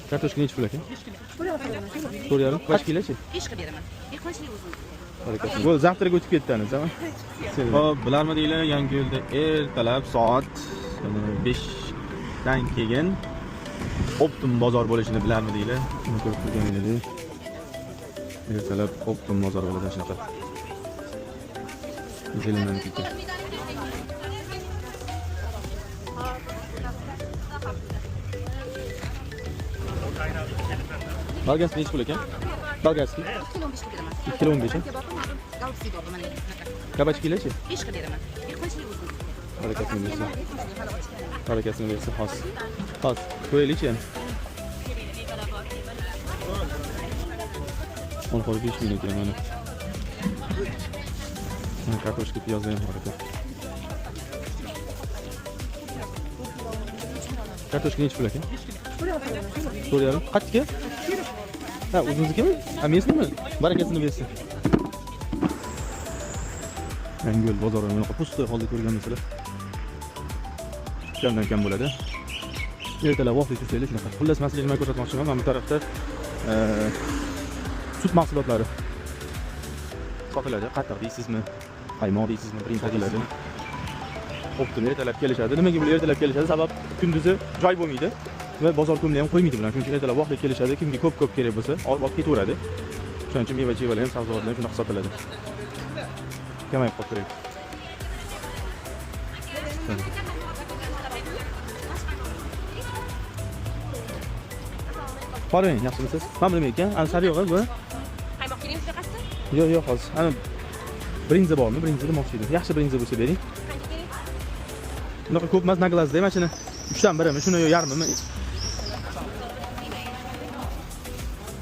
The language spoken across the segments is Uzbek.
Kartoshka nechi pul ekan? 4,5. Kaç kilochi? 5 qilib beraman. Dehqonchilik o'zim. Barakasini. Bo'ldi, завтрак o'tib ketdi ana, tamam. Hop, bilarmidinglar, Yangiyo'lda ertalab soat 5 dan keyin Optum bozor bo'lishini bilarmidinglar? Buni ko'rib turganinglardek. Ertalab Optum bozor bo'ladi shunaqa. Zelendan keyin. Bolgarskiy nechi pul ekan? Bolgarskiy 2 kilo 15 qilib beraman. 2 kilo 15 a? Golubsi bor mana bunaqa. Kabachikilarchi? 5 qilib beraman. Dehqonchilik o'zim. Barakasini bersin. Barakasini bersin, hozir. Hozir ko'raylikchi yana. Olxo'ri 5000 ekan mana. Mana kartoshka, piyozlar ham bor ekan. Kartoshka nechi pul ekan? 4,5. Qanchaga? Ha, o'zingiznikimi? Ha, mesnimi? Barakasini bersin. Yangiyo'l bozorini bunaqa пустой holda ko'rganmisizlar? Kamdan kam bo'ladi. Ertalab vaqtli tursanglar shunaqa. Xullas, man sizlarga nima ko'rsatmoqchiman? Mana bu tarafda sut mahsulotlari sotiladi. Qatiq deysizmi, qaymoq deysizmi, brinza deysizmi? Xo'p, ertalab kelishadi. Nimaga bular ertalab kelishadi? Sabab kunduzi joy bo'lmaydi va bozor kunida ham qo'ymaydi bular. Shuning uchun ertalab vaqtli kelishadi. Kimga ko'p-ko'p kerak bo'lsa, olib olib ketaveradi. Shuning uchun meva-chevalar ham, sabzavotlar ham shunaqa sotiladi. Kamayib qolib turadi. Qoring, yaxshimisiz? Mana bu nima ekan? Ana sariyog'i bu. Qaymoq kerakmi shunaqasi? Yo'q, yo'q, hozir. Ana brinza bormi? Brinza demoqchi edim. Yaxshi brinza bo'lsa bering. Qancha kerak? Bunaqa ko'p emas, naglazda mana shuni 3dan birimi, shuni yo yarmimi?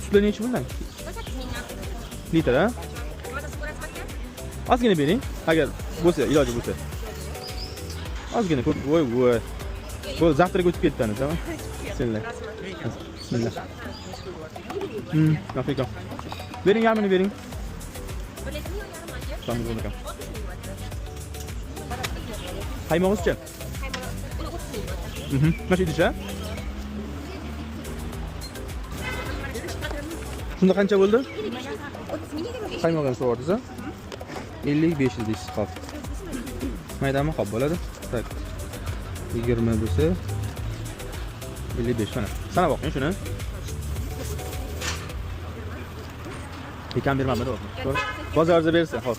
Sutlar nechi puldan? 8 mingdan. Litr, ha? Mazasi ko'rasizmi aka? Ozgina bering, agar bo'lsa, iloji bo'lsa. Ozgina ko'p, voy voy. Bo'ldi, завтрак o'tib ketdi ana, tamam. Bismillah. Bismillah. Afrika. Bering yarmini bering. Bir litrmi yo yarmi aka? Tamam, bo'ldi ekan. 60 ming bo'ladi. Qaymog'izchi? Qaymoq uni 30 ming bo'ladi. Mana shu idish, ha? Shunda qancha bo'ldi? 30 ming 25. Qaymoq ham so'radingiz, a? 55 deysiz, hop. Maydami? Hop bo'ladi. Tak. 20 bo'lsa 55 mana. Sanab boqing shuni. Kam bermabdi, to'g'ri. Bozorda bersa, hop.